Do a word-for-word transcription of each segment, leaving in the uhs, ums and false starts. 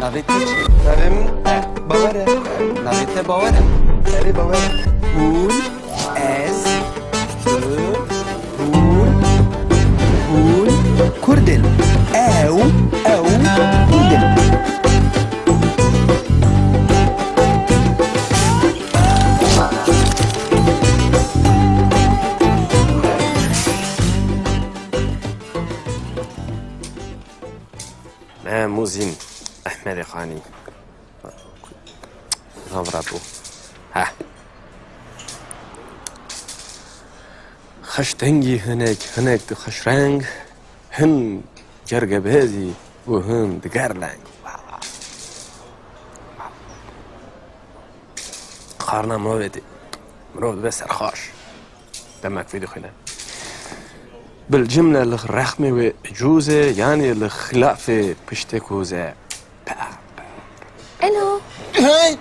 Navê te çi? Navê min Bawer e. Navê te Bawer e? Erê, Bawer e. Hûn, ez, tu, hûn, hûn Kurd in. Ew, ew Kurd in. Me Muzîn Ehmedê Xanî. Zavra bû. Heh. Xweş dengî hinek, hinek di xweş reng, hin gergebêzî û hin diger leng. Xarina mirovê tê. Mirov dibe serxweş. Demek vê dixwîne. Bil cimle li rexmê wê cûz e, yanî li xilafê piştê kûz e. Pe, pe. Hello. Hey!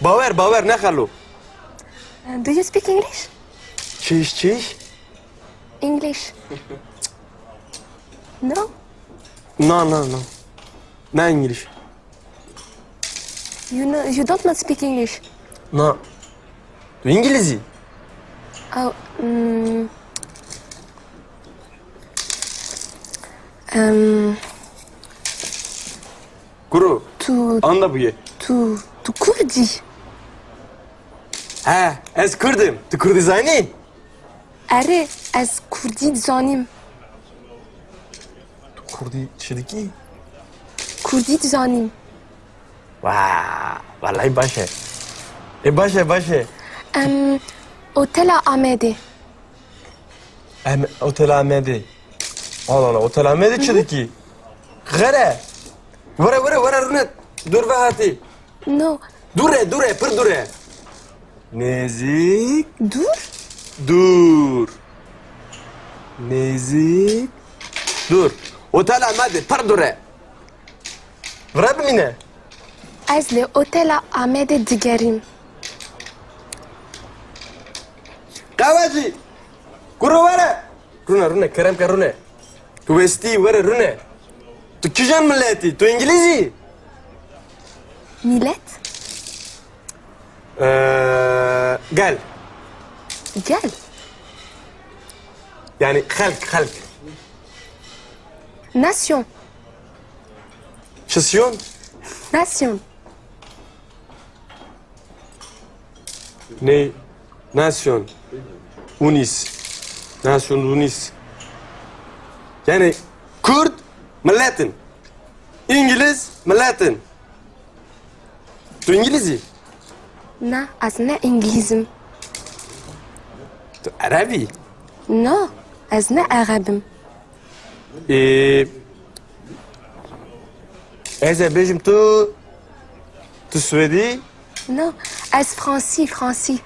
Bawer, Bawer, ne xelo. Uh, do you speak English? Çiş, çiş? English. No? No, no, no. Ne English. You know, you don't not speak English. No. Tu Îngilîzî? Oh, mm, um, Kuro. Tu, Anda bûye. Tu, tu Kurdî. He, ez Kurd im. Tu Kurdî zanî? Erê, ez Kurdî dizanim. Tu Kurdî çi dikî? Kurdî dizanim. Wa, wellahî baş e. Ê, baş e, baş e. Em, Otela Amedê. Em, Otela Amedê. Allah Allah, Otela Amedê çi dikî? Xêr e. Were, were, were rûne. Dûr ve hatî. No. Dûr e, dûr e, pir dûr e. Nêzîk. Dûr? Dûr. Nêzîk. Dûr. Otela Amedê pir dûr e. Vira bimîne. Ez li Otela Amedê digerim. Qewecî. Kuro were. Rûne, rûne, kerem ke rûne. Tu westî, were rûne. Tu kîjan miletî? Tu Îngilîzî? Milet? Ee, gel. Gel. Yani xelk, xelk. Nasyon. Çisyon? Nasyon. Ney? Nasyon Unis. Nasyon Unis. Yani Kurd milletin. İngiliz milletin. Tu İngilizî? Na, ez ne İngilizim. Tu Erebî? No, ez ne Erebim. Ê, ez ê bêjim tu, tu Swêdî? No, ez Fransî, Fransî.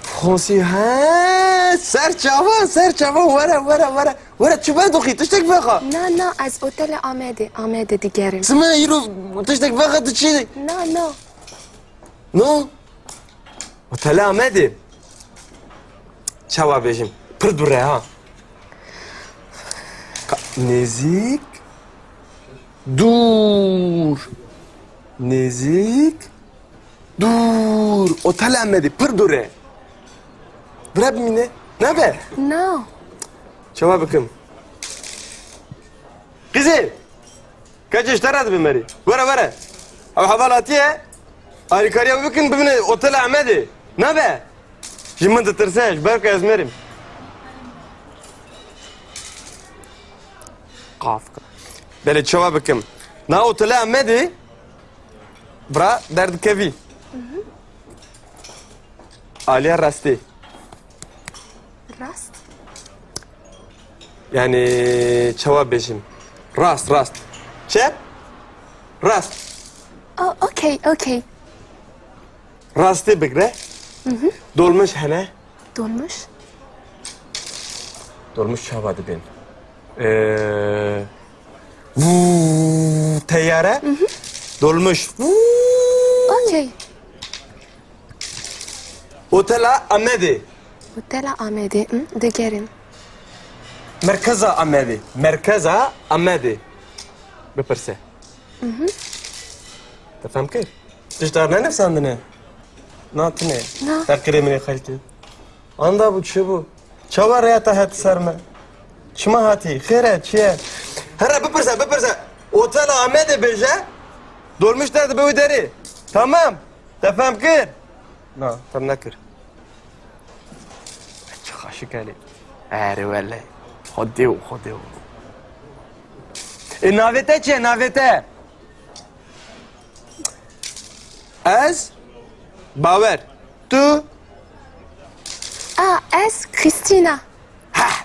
Fransî, he, ser çavan, ser çavan, were, were, were. Were, çi vedoxî, tiştek vexa. Na, na, ez otele Amedê, Amedê digerim. Çima îro tiştek vexa tu çi? Na, na. No? Otele Amedê. Çawa bêjim? Pir dûr e ha. Ka-, nêzîk. Dûr. Nêzîk. Dûr. Otele Amedê. Pir dûr e. Bira bimîne. Nabe? No. Çawa bikim? Qîzê. Keçê ji te re dibe merî. Were, were. Ew heval hatiye. Alîkariya wî bikin, bibine Otela Amedê. Nabe? Ji min ditirse, ji ber ku ez mêrim. Qaf. Belê, çawa bikim? Na Otela Amedê, bira derdikevî. Aliya rastê. Rast? Yani çawa bêjim? Rast, rast. Çep? Rast. Oh, okey, okey. Rastê bigre. Dolmuş hene. Dolmuş? Dolmuş çawa dibên? Ee, vuu, teyare. Dolmuş. Vuu. Okey. Otela Amedê. Otela Amedê, hı, digerim. Merkeza Amedê. Merkeza Amedê. Bipirse. Te fem kir? Tişt ar nenivsandine? Na tune. Na. Te qirê min ê xelkê. Anda bû, çi bû? Çawa rêya te het ser me? Çima hatî? Xêr e, çi ye? Here bipirse, bipirse. Otela Amedê bêje, dolmiş te dibe wî derê. Tamam. Te fem kir? Na, fem nekir. Çi xaşik e lê. Erê wele. Xwedê û xwedê û. Ê, navê te çi ye, navê te? Ez Bawer. Tu? A, ez Christina. Heh!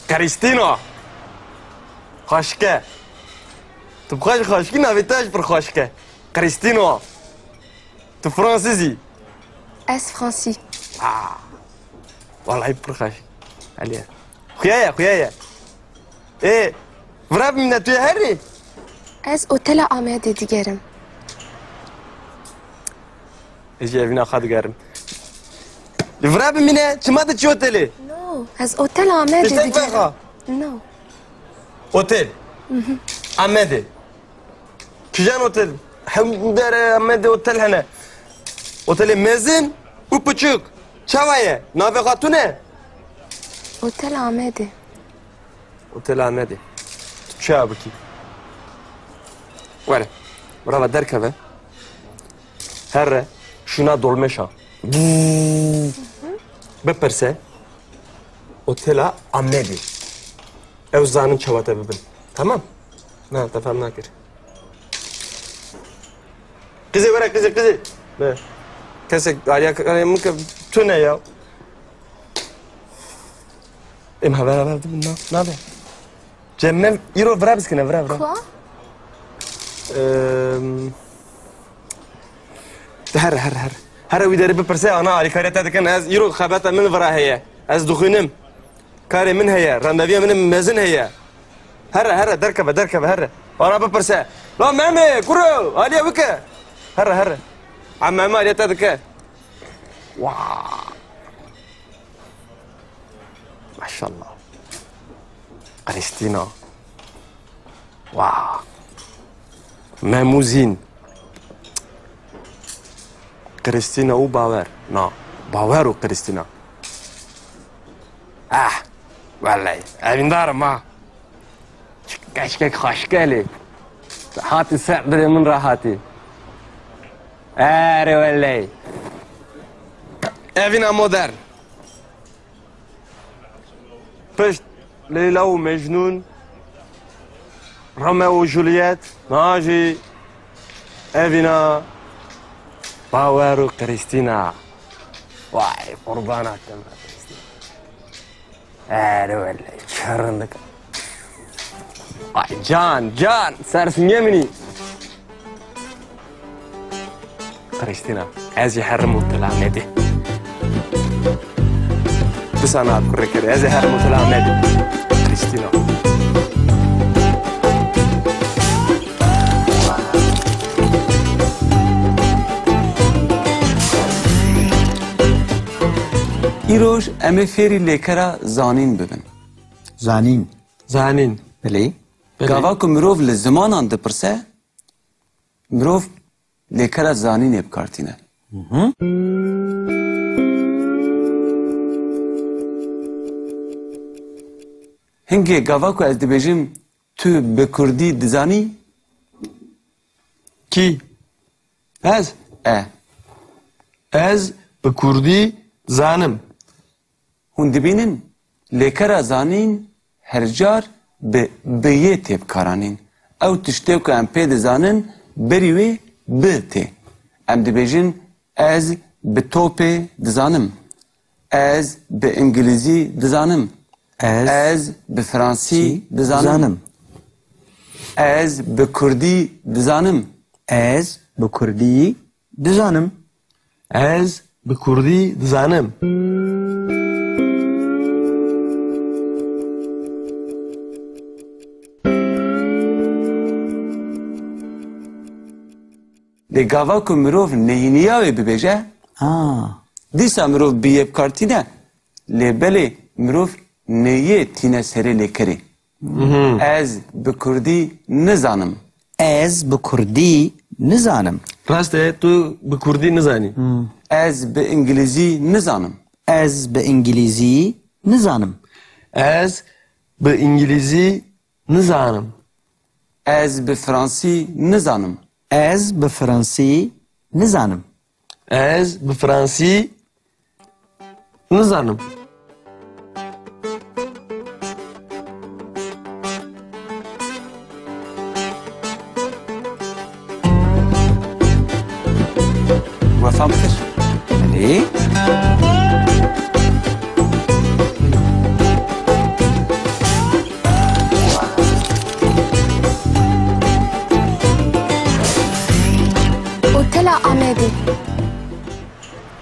Christina! Xweşik e. Tu bi xwe jî xweşik î, navê te jî pir xweşik e. Christina! Tu fransîz î? Ez fransî. Ah! Wellahî pir xweşik. Alî ye. Xuya ye, xuya ye. Ê, vira bimîne, tu yê herî? Ez otela Amedê digerim. Ez jî evîna xwe digerim. Li vira bimîne, çima diçî otelê? No, ez otela Amedê digerim. Tiştek vexa. No. Otel. Amedê. Kîjan otel? Hem dere Amedê otel hene. Otelê mezin û piçûk. Çawa ye? Navê xwe tune? Otel Amedê. Otel Amedê. Tu çawa bikî? Were. Brava, derkeve. Herre. Şuna dolmeşa. Bipirse. Otela Amedê. Ew zanin çawa te bibin. Tamam? Na, te fem nakir. Qizê were, qizê, qizê. Ne. Kesek alîya karê min ke tune ya. Em haber haber dibin, na, nabe. Cem, me îro vira biskine, vira, vira. Xwa? Em, de here, here, here. Here wî derê bipirse, ana alîkariya te dikin, ez îro xebata min vira heye. Ez dixwînim. Karê min heye, randeviya min mezin heye. Here, here, derkeve, derkeve, here. Ana bipirse. La Memê, kuro, alîye bike. Here, here. A Memê alîye te dike. Wa. Maşallah. Christina. Wa. Memûzîn. Christina û Bawer. Na. Bawer û Christina. Ah. Wellahî. Evîndar im ha. Çi keşkek xweşik e lê. Hatî ser dilê min re hatî. Erê wellahî. Evîna modern. Pişt Leyla û Mecnûn, Romeo û Juliet, niha jî evîna Bawer û Krîstîna. Vay, qurbana te me Krîstîna. Erê wele, çi rindik. Ay can, can, ser singê min î. Krîstîna, ez jî herim Otela Amedê. Bisana kurê kerê, ez jî herim Otela Amedê. Krîstîna. Îroj em ê fêrî lêkera zanîn bibin. Zanîn. Zanîn. Belê. Belê. Gava ku mirov li zimanan dipirse, mirov lêkera zanînê bi kar tîne. Hingê gava ku ez dibêjim, tu bi kurdî dizanî? Kî? Ez? E. Ez bi kurdî dizanim. Hûn dibînin, lêkera zanîn her car bi bi yê tê bikaranîn. Ew tiştê ku em pê dizanin, berî wê bi tê. Em dibêjin, ez bi topê dizanim. Ez bi îngilîzî dizanim. Ez Ez bi fransî dizanim. dizanim. Ez bi kurdî dizanim. Ez bi kurdî dizanim. Ez bi kurdî dizanim. Lê gava ku mirov neyîniya wê bibêje, Aa. dîsa mirov bi yê bi kar tîne. Lê belê mirov neyê tîne serê lêkerê. Mhm. Ez bi kurdî nizanim. Ez bi kurdî nizanim. Rast e, tu bi kurdî nizanî. Ez bi îngilîzî nizanim. Ez bi îngilîzî nizanim. Ez bi îngilîzî nizanim. Ez bi fransî nizanim. Ez bi fransî nizanim. Ez bi fransî nizanim. Wefam kir. Elî. Otela Amedê.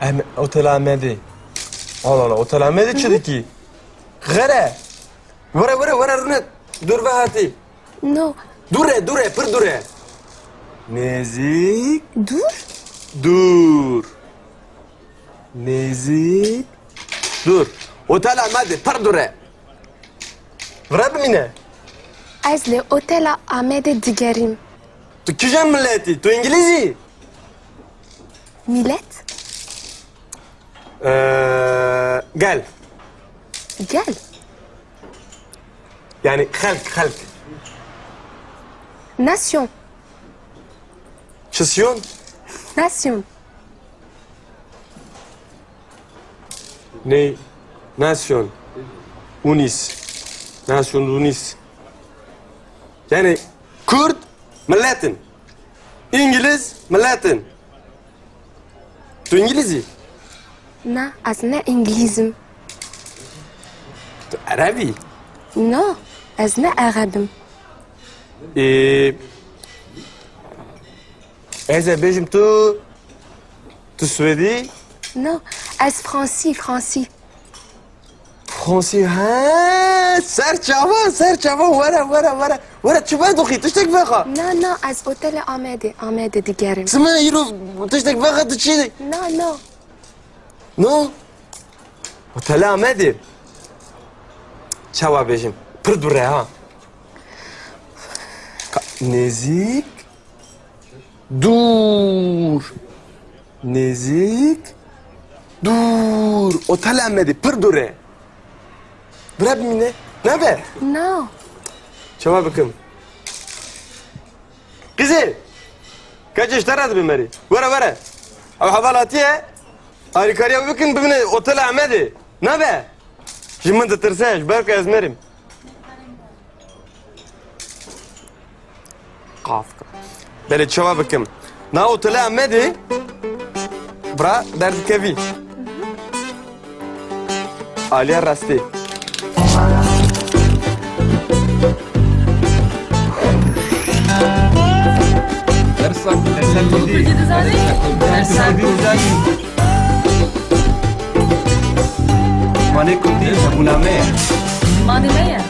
Em, Otela Amedê. Allah Allah, Otela Amedê çi dikî? Xere. Were, were, were, rûne. Dûr ve hatî. No. Dûr e, dûr e, pir dûr e. Nêzîk. Dûr? Dûr. Nêzîk. Dûr. Otela Amedê, pir dûr e. Vira bimîne. Ez li Otela Amedê digerîm. Tu kîjan miletî? Tu îngilîz î? Milet? Ee, gel. Gel. Yani xelk, xelk. Nation. Çisyon? Nation. Ney? Nation. Unis. Nation Unis. Yani Kurd miletin. İngiliz miletin. Tu İngilizî? Na, ez ne İngilîz im. Tu Ereb î? No, ez ne Ereb im. Ee, ez ê bêjim tu, tu Swêdî? No, ez Fransî, Fransî. Fransî, he, ser çava, ser çava, were, were, were. Were, çi vedoxî, tiştek vexa. Na, na, ez otele Amedê, Amedê digerim. Çima îro tiştek vexa tu çi? Na, na. No? Otele Amedê. Çawa bêjim? Pir dûr e ha. Ka-, nêzîk. Dûr. Nêzîk. Dûr. Otela Amedê pir dûr e. Bira bimîne. Nabe? Na. Çawa bikim? Qîzê. Keçê ji te re dibe merî. Were, were. Ew heval hatiye. Alîkariya wî bikin bimîne Otela Amedê. Nabe? Ji min ditirse, ji ber ku ez merim. Qaf. Belê, çawa bikim? Na otele Amedê, bira, derdikevî. Aliya rastî. Dersa, dersa kurdî. Kurdî dizanî? Dersa kurdî dizanî. Zimanê kurdî hebûna me ye. Zimanê me ye.